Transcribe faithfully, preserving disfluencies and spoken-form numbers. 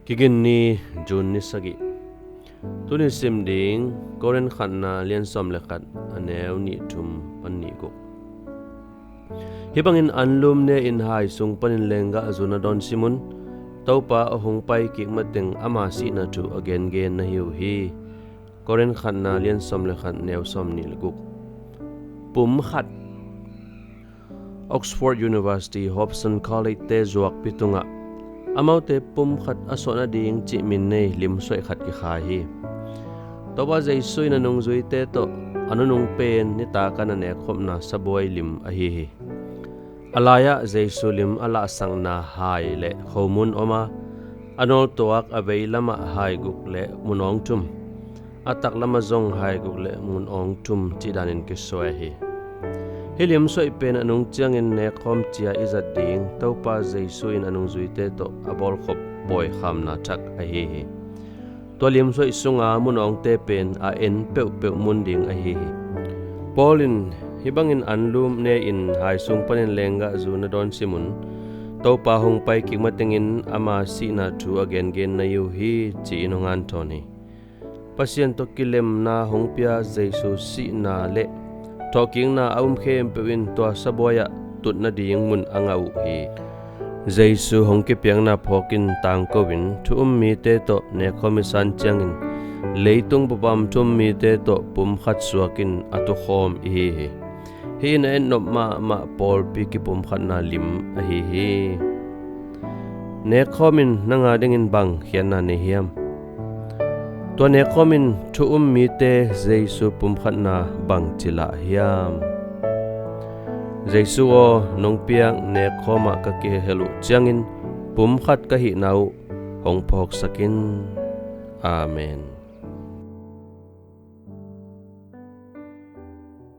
Kigin ni, June ni sagih. Tuni sim ding Korin khatna lian sawm le khat, a neu nih thum pan nih guk. Hih bangin anlum ne-in hai sung panin lenggah zu na dawn sim un. Topa a hong pai kik mateng ama sihna thu a gengen na hi uh hi. Korin khatna lian sawm le khat, neu sawm nih le guk. Pum khat. Oxford University, Hobson College te zuakpi tungah amaute pum khat a suah nading cih min nei lim suaih khat kikhai hi. Topa Jesu in a nungzuite tawh a nunung pen nitak a na nekkhopna sabuai lim ahi hi. A lai-ah Jesu lim a lahsakna hai le khomun om a, a nawltuak a vei lamah hai guk le munawng thum, a taklamah zong hai guk le munawng thum cih danin kisuai hi. Hih lim suaih pen a nung ciangin nekkhawm cia i zat ding Topa Jesu in a nungzuite tawh a bawlkhop pawikhamna thak ahi hi. Tua lim suaih sunga munawngte pen a en peuhpeuh mun ding ahi hi. Paul in hih bangin anlum ne-in hai sung panin lenggah zu na dawn sim un. Topa hong pai kik matengin ama sihna thu a gengen na hi uh hi, ci-in hong anthawn hi. Pasian tawh kilemna hong pia Jesu sihna le thawhkikna a um khempeuh in tua sabuai-ah tut nading mun a ngah uh hi. Jesu hong kipiakna phawkin tangko in thu um mite tawh nekkhawm i san ciangin leitung bupam thu um mite tawh pum khat suakin a tukhawm i hi hi. Hih in a etnop mahmah pawlpi kipumkhatna lim ahi hi. Nekkhawm in nang a dingin bang khiatna nei hiam? Tua nekkhawm in thu um mite Jesu pumkhatna bangci lah hiam? Jesu aw, nong piak nekkhawm ah ka kihel uh ciangin pumkhat ka hihna uh hong phawksak in. Amen.